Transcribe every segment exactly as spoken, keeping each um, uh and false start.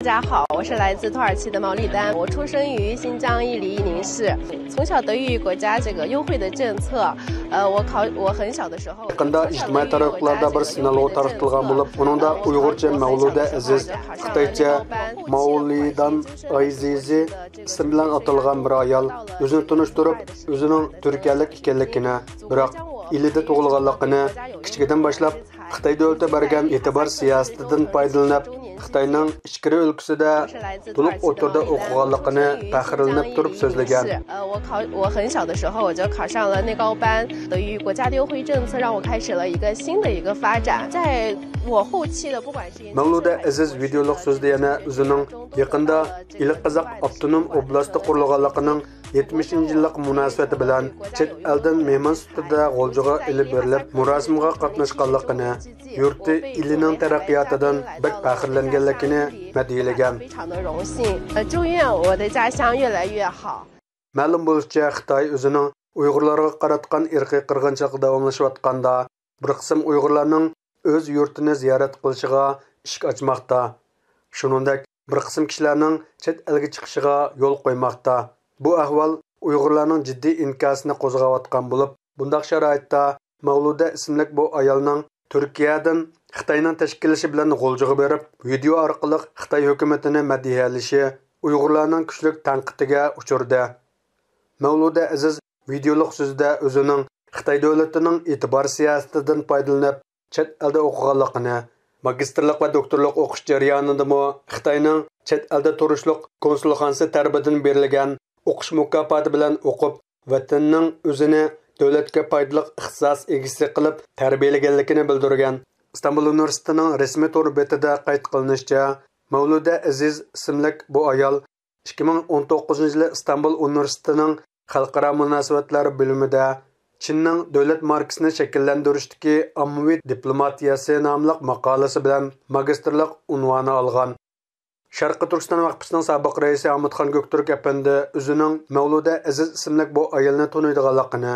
大家好，我是来自土耳其的毛丽丹，我出生于新疆伊犁伊宁市，从小得益于国家这个优惠的政策，呃，我考我很小的时候。 يېقىندا ئىجتىمائىي تاراتقۇلاردا بىر سىنالغۇ تارقىتىلغان بولۇپ، ئۇنىڭدا ئۇيغۇرچە مەۋلۇدە ئەزىز، خىتايچە ماۋلىدان ئايزىزى ئىسمى بىلەن ئاتالغان بىر ئايال ئۆزىنى تونۇشتۇرۇپ، ئۆزىنىڭ تۈركىيەلىك ئىكەنلىكىنى، بىراق ئىلىدە تۇغۇلغانلىقىنى، كىچىكىدىن باشلاپ خىتاي دۆلىتى بەرگەن ئېتىبار سىياسىتىدىن پايدىلىنىپ، خىتاينىڭ ئىچكىرى ئۆلكىسىدە تولۇق ئوتتۇرىدا ئوقۇغانلىقىنى پەخىرلىنىپ تۇرۇپ سۆزلىگەن. 呃，我考我很小的时候我就考上了内高班，得益于国家的优惠政策，让我开始了一个新的一个发展。在我后期的不管是研究生 مەۋلۇدە ئەزىز ۋىدېئولۇق سۆزىدە يەنە ئۆزىنىڭ يېقىندا ئىلى قازاق ئاپتونوم ئوبلاستى قۇرۇلغانلىقىنىڭ يەتمىشىنچى يىللىق مۇناسىۋىتى بىلەن چەت ئەلدىن مېھمان سۈپىتىدە غۇلجىغا ئېلىپ بېرىلىپ مۇراسىمغا قاتناشقانلىقىنى، يۇرتى ئىلىنىڭ تەرەققىياتىدىن بەك پەخىرلەنگەنلىكىنى مەدھىيەلىگەن. 非常的荣幸，呃，祝愿我的家乡越来越好。 مەلۇم بولۇشىچە، خىتاي ئۆزىنىڭ ئۇيغۇرلارغا قاراتقان ئىرقىي قىرغىنچىلىقى داۋاملىشىۋاتقاندا، بىر قىسىم ئۇيغۇرلارنىڭ ئۆز يۇرتىنى زىيارەت قىلىشىغا ئىشىك ئاچماقتا. شۇنىڭدەك بىر قىسىم كىشىلەرنىڭ چەت ئەلگە چىقىشىغا يول قويماقتا. بۇ ئەھۋال ئۇيغۇرلارنىڭ جىددىي ئىنكاسىنى قوزغاۋاتقان بولۇپ، بۇنداق شارائىتتا مەۋلۇدە ئىسىملىك بۇ ئايالنىڭ تۈركىيەدىن خىتاينىڭ تەشكىللىشى بىلەن غۇلجىغا بېرىپ، ۋىدېئو ئارقىلىق خىتاي ھۆكۈمىتىنى مەدھىيەلىشى ئۇيغۇرلارنىڭ كۈچلۈك تەنقىدىگە ئۇچرىدى. مەۋلۇدە ئەزىز ۋىدېئولۇق سۆزىدە ئۆزىنىڭ خىتاي دۆلىتىنىڭ ئېتىبار سىياسىتىدىن پايدىلىنىپ، چەت ئەلدە ئوقۇغانلىقىنى، ماگىستىرلىق ۋە دوكتورلۇق ئوقۇش جەريانىدىمۇ خىتاينىڭ چەت ئەلدە تۇرۇشلۇق كونسۇلخانىسى تەرىپىدىن بېرىلگەن ئوقۇش مۇكاپاتى بىلەن ئوقۇپ، ۋەتىنىنىڭ ئۆزىنى دۆلەتكە پايدىلىق ئىختىساس ئىگىسى قىلىپ تەربىيەلىگەنلىكىنى بىلدۈرگەن. ئىستانبۇل ئۇنىۋېرسىتېتىنىڭ رەسمىي تور بېتىدە قەيت قىلىنىشىچە، مەۋلۇدە ئەزىز ئىسىملىك بۇ ئايال ئىككى مىڭ ئون توققۇزىنچى يىلى ئىستانبۇل ئۇنىۋېرسىتېتىنىڭ خەلقئارا مۇناسىۋەتلەر بۆلۈمىدە چىننىڭ دۆلەت ماركىسىنى شەكىللەندۈرۈشتىكى ئاممىۋى دىپلوماتىيەسى ناملىق ماقالىسى بىلەن ماگىستىرلىق ئۇنۋانى ئالغان. شەرقىي تۈركىستان ۋەقپىسىنىڭ سابىق رەئىسى ھامۇتخان گۆكتۈرك ئەپەندى ئۆزىنىڭ مەۋلۇدە ئەزىز ئىسىملىك بۇ ئايالنى تونۇيدىغانلىقىنى،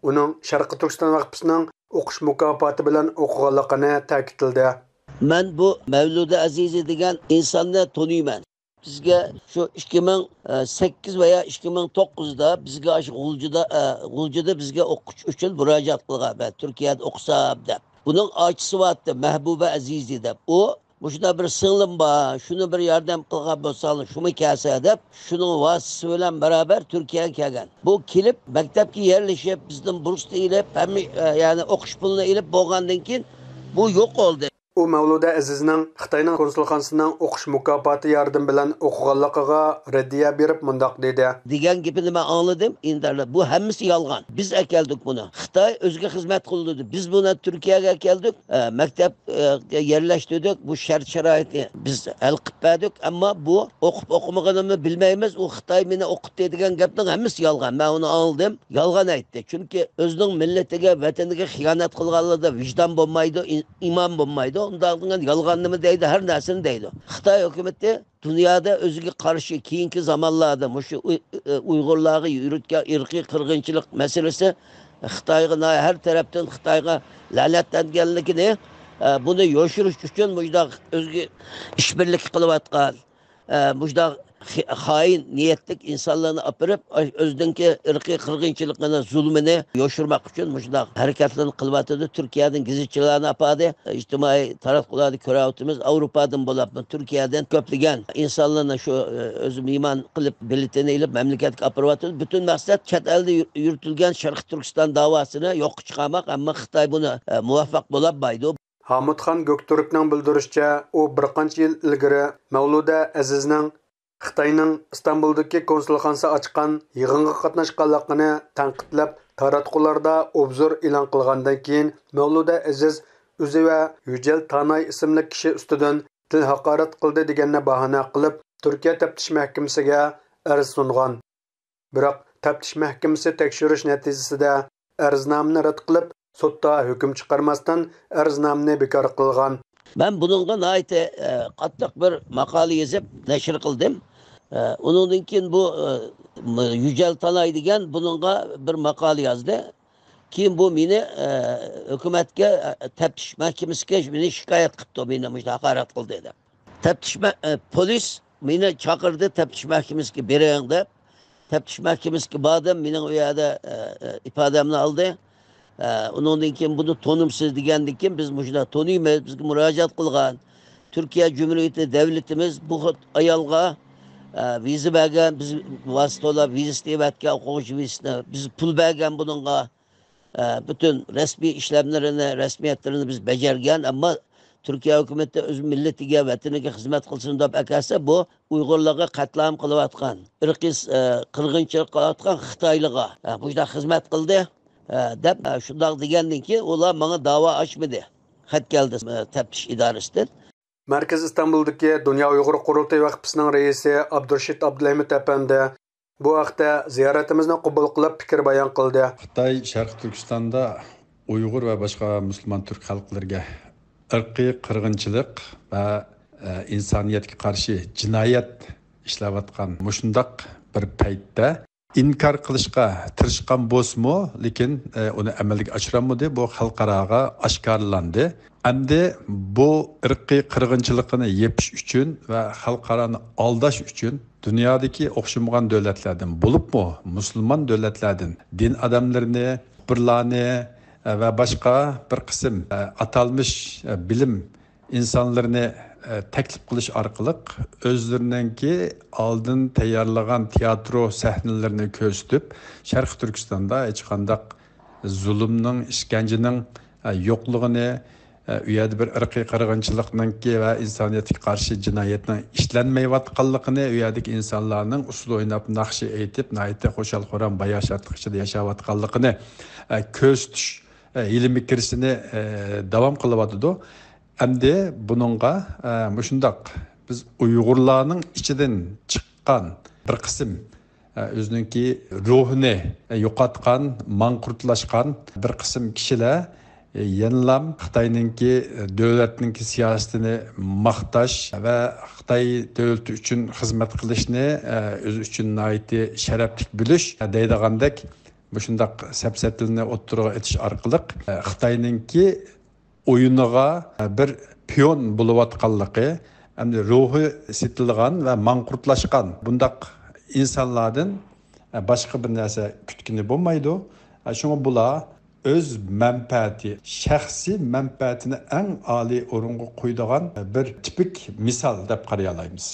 ئۇنىڭ شەرقىي تۈركىستان ۋەقپىسىنىڭ ئوقۇش مۇكاپاتى بىلەن ئوقۇغانلىقىنى تەكىتلىدى. مەن بۇ مەۋلۇدە ئەزىزى دېگەن ئىنساننى تونۇيمەن. بىزگە شۇ ئىككى مىڭ سەككىز ۋە يا ئىككى مىڭ توققۇزدا بىزگە ئاشۇ غۇلجىدا، ئە، غۇلجىدا بىزگە ئوقۇش ئۈچۈن مۇراجىئەت قىلغان، مەن تۈركىيەدە ئوقۇسام دەپ. بۇنىڭ ئاچىسى بارتتى، مەھبۇبە ئەزىزى دەپ. ئۇ مۇشۇنداق بىر سىڭلىم بار، شۇنى بىر ياردەم قىلغان بولساڭلار، شۇمۇ كەلسە دەپ، شۇنىڭ ۋاسىتىسى بىلەن بارابەر تۈركىيەگە كەلگەن. بۇ كېلىپ، مەكتەپكە يەرلىشىپ، بىزدىن بۇرسنى ئېلىپ، ھەممە، ئە، يەنى ئوقۇش پۇلىنى ئېلىپ بولغاندىن كېيىن، بۇ يوق بولدى. ئۇ مەۋلۇدە ئەزىزنىڭ خىتاينىڭ كونسۇلخانىسىنىڭ ئوقۇش مۇكاپاتى ياردىمى بىلەن ئوقۇغانلىقىغا رەددىيە بېرىپ مۇنداق دېدى. دېگەن گېپىنى مەن ئاڭلىدىم. ئىنتەرنېت، بۇ ھەممىسى يالغان. بىز ئەكەلدۇق بۇنى. خىتاي ئۆزىگە خىزمەت قىلىدۇ. بىز بۇنى تۈركىيەگە ئەكەلدۇق. ئە، مەكتەپكە يەرلەشتۈردۇق. بۇ شەرت شارائىتنى بىز ھەل قىلىپ بەردۇق. ئەمما بۇ ئوقۇپ ئوقۇمىغىنىمنى بىلمەيمىز. ئۇ خىتاي مېنى ئوقۇتتى دېگەن گەپنىڭ ھەممىسى يالغان. مەن ئۇنى ئاڭلىدىم. يالغان ئېيتتى. چۈنكى ئۆزىنىڭ مىللىتىگە، ۋەتىنىگە خىيانەت قىلغانلاردا ۋىجدان بولمايدۇ، ئىن-، ئىمان بولمايدۇ. ئۇنداق دېگەن يالغاننىمۇ دەيدۇ، ھەر نەرسىنى دەيدۇ. خىتاي ھۆكۈمىتى دۇنيادا ئۆزىگە قارشى كېيىنكى زامانلاردا مۇشۇ ئۇي-، ئۇيغۇرلارغا يۈرۈتكەن ئىرقىي قىرغىنچىلىق مەسىلىسى خىتايغا ناھايە ھەر تەرەپتىن خىتايغا لەنەتلەنگەنلىكىنى، ئە، بۇنى يوشۇرۇش ئۈچۈن مۇشۇنداق ئۆزىگە ئىشبىرلىكى قىلىۋاتقان، ئە، مۇشۇنداق خى-، خائىن نىيەتلىك ئىنسانلارنى ئاپىرىپ، ئۆزىنىڭكى ئىرقىي قىرغىنچىلىقىنى، زۇلمىنى يوشۇرماق ئۈچۈن مۇشۇنداق ھەرىكەتلەرنى قىلىۋاتىدۇ. تۈركىيەدىن گېزىتچىلەرنى ئاپاردى. ئىجتىمائىي تاراتقۇلاردا كۆرۈۋاتىمىز. ئاۋروپادىن بولۇپمۇ تۈركىيەدىن كۆپلىگەن ئىنسانلارنى شۇ، ئۆزى مېھمان قىلىپ، بېلىتىنى ئېلىپ، مەملىكەتكە ئاپىرىۋاتىدۇ. پۈتۈن مەقسەت چەت ئەلدە يۈر-، يۈرۈتۈلگەن شەرقىي تۈركىستان داۋاسىنى يوققا چىقارماق، ئەمما خىتاي بۇنى، ئە، مۇۋەپپەق بولالمايدۇ. ھامۇتخان گۆكتۈركنىڭ بىلدۈرۈشىچە، ئۇ بىر قانچە يىل ئىلگىرى مەۋلۇدە ئەزىزنىڭ خىتاينىڭ ئىستانبۇلدىكى كونسۇلخانىسى ئاچقان يىغىنغا قاتناشقانلىقىنى تەنقىدلەپ، تاراتقۇلاردا ئوبزور ئېلان قىلغاندىن كېيىن، مەۋلۇدە ئەزىز ئۆزى ۋە يۈجەل تاناي ئىسىملىك كىشى ئۈستىدىن تىل ھاقارەت قىلدى دېگەننى باھانە قىلىپ، تۈركىيە تەپتىش مەھكىمىسىگە ئەرز سۇنغان. بىراق تەپتىش مەھكىمىسى تەكشۈرۈش نەتىجىسىدە ئەرزنامىنى رەت قىلىپ، سوتتا ھۆكۈم چىقارماستىن، ئەرزنامىنى بىكار قىلغان. مەن بۇنىڭغا ناھايىتى، ئە، قاتتىق بىر ماقالە يېزىپ نەشر قىلدىم. ئە، ئۇنىڭدىن كېيىن بۇ، ئە، يۈجەل تاناي دېگەن بۇنىڭغا بىر ماقالە يازدى. كېيىن بۇ مېنى، ئە، ھۆكۈمەتكە، ئە، تەپتىش مەھكىمىسىگە مېنى شىكايەت قىپتۇ، مېنى مۇشۇنداق ھاقارەت قىلدى دەپ. تەپتىش مە-، ئە، پولىس مېنى چاقىردى، تەپتىش مەھكىمىسىگە بېرىڭ دەپ. تەپتىش مەھكىمىسىگە باردىم، مېنىڭ ئۇ يەردە، ئە، ئە، ئىپادەمنى ئالدى. ئە، ئۇنىڭدىن كېيىن بۇنى تونۇمسىز دېگەندىن كېيىن، بىز مۇشۇنداق تونۇيمىز، بىزگە مۇراجىئەت قىلغان. تۈركىيە جۇمھۇرىيىتى دەۋلىتىمىز بۇ خىل ئايالغا، ئە، ۋىزا بەرگەن، بىز ۋاسىتە تولاپ ۋىزا ئىستەۋەتكەن، ئوقۇغۇچى ۋىزىسىنى، بىز پۇل بەرگەن بۇنىڭغا. ئە، پۈتۈن رەسمىي ئىشلەملىرىنى، رەسمىيەتلىرىنى بىز بەجەرگەن، ئەمما تۈركىيە ھۆكۈمىتى ئۆز مىللىتىگە، ۋەتىنىگە خىزمەت قىلسۇن دەپ ئەكەلسە، بۇ ئۇيغۇرلارغا قەتلىئام قىلىۋاتقان، ئىرقىي، ئە، قىرغىنچىلىق قىلىۋاتقان خىتايلىغا، ئە، مۇشۇنداق خىزمەت قىلدى، ئە، دەپ، ئە، شۇنداق دېگەندىن كېيىن ئۇلار ماڭا داۋا ئاچمىدى. خەت كەلدى، ئە، تەپتىش ئىدارىسىدىن. مەركىزى ئىستانبۇلدىكى دۇنيا ئۇيغۇر قۇرۇلتىيى ۋەقپىسىنىڭ رەئىسى ئابدۇرشىد ئابدۇلھەمىد ئەپەندى بۇ ھەقتە زىيارىتىمىزنى قوبۇل قىلىپ پىكىر بايان قىلدى. خىتاي شەرقىي تۈركىستاندا ئۇيغۇر ۋە باشقا مۇسۇلمان تۈرك خەلقلىرىگە ئىرقىي قىرغىنچىلىق ۋە، ئە، ئىنسانىيەتكە قارشى جىنايەت ئىشلەۋاتقان مۇشۇنداق بىر پەيتتە ئىنكار قىلىشقا تىرىشقان بولسىمۇ، لېكىن، ئە، ئۇنى ئەمەلگە ئاشۇرالمىدى. بۇ خەلقئاراغا ئاشكارىلاندى. ئەمدى بۇ ئىرقىي قىرغىنچىلىقىنى يېپىش ئۈچۈن ۋە خەلقئارانى ئالداش ئۈچۈن دۇنيادىكى ئوخشىمىغان دۆلەتلەردىن، بولۇپمۇ مۇسۇلمان دۆلەتلەردىن دىن ئادەملىرىنى، مۇخبىرلارنى، ئە، ۋە باشقا بىر قىسىم، ئە، ئاتالمىش، ئە، بىلىم ئىنسانلىرىنى، ئە، تەكلىپ قىلىش ئارقىلىق ئۆزلىرىنىڭكى ئالدىن تەييارلىغان تىياترو سەھنىلىرىنى كۆرسىتىپ، شەرقىي تۈركىستاندا ھېچقانداق زۇلۇمنىڭ، ئىشكەنجىنىڭ، ئە، يوقلۇقىنى، ئە، ئۇ يەردە بىر ئىرقىي قىرغىنچىلىقنىڭكى ۋە ئىنسانىيەتكە قارشى جىنايەتنىڭ ئىشلەنمەيۋاتقانلىقىنى، ئۇ يەردىكى ئىنسانلارنىڭ ئۇسسۇل ئويناپ، ناخشا ئېيتىپ، ناھايىتى خۇشال-خۇرام، باياشاتلىق ئىچىدە ياشاۋاتقانلىقىنى، ئە، كۆرسىتىش، ئە، ھىيلە-مىكرىسىنى، ئە، داۋام قىلىۋاتىدۇ. ئەمدى بۇنىڭغا، ئە، مۇشۇنداق بىز ئۇيغۇرلارنىڭ ئىچىدىن چىققان بىر قىسىم، ئە، ئۆزىنىڭكى روھىنى، ئە، يوقاتقان، ماڭقۇرتلاشقان بىر قىسىم كىشىلەر، ئە، يەنىلام خىتاينىڭكى، ئە، دۆلەتنىڭكى سىياسىتىنى ماختاش ۋە خىتاي دۆلىتى ئۈچۈن خىزمەت قىلىشنى، ئە، ئۆزى ئۈچۈن ناھايىتى شەرەپلىك بىلىش، ئە، دەيدىغاندەك مۇشۇنداق سەپسەتىلەرنى ئوتتۇرىغا ئېتىش ئارقىلىق، ئە، خىتاينىڭكى ئويۇنىغا بىر پىيون بولۇۋاتقانلىقى، ئەمدى روھى سېتىلغان ۋە ماڭقۇرتلاشقان بۇنداق ئىنسانلاردىن باشقا بىر نەرسە كۈتكىلى بولمايدۇ. شۇڭا بۇلار ئۆز مەنپەئەتى، شەخسىي مەنپەئەتىنى ئەڭ ئالىي ئورۇنغا قويىدىغان بىر تىپىك مىسال دەپ قارىيالايمىز.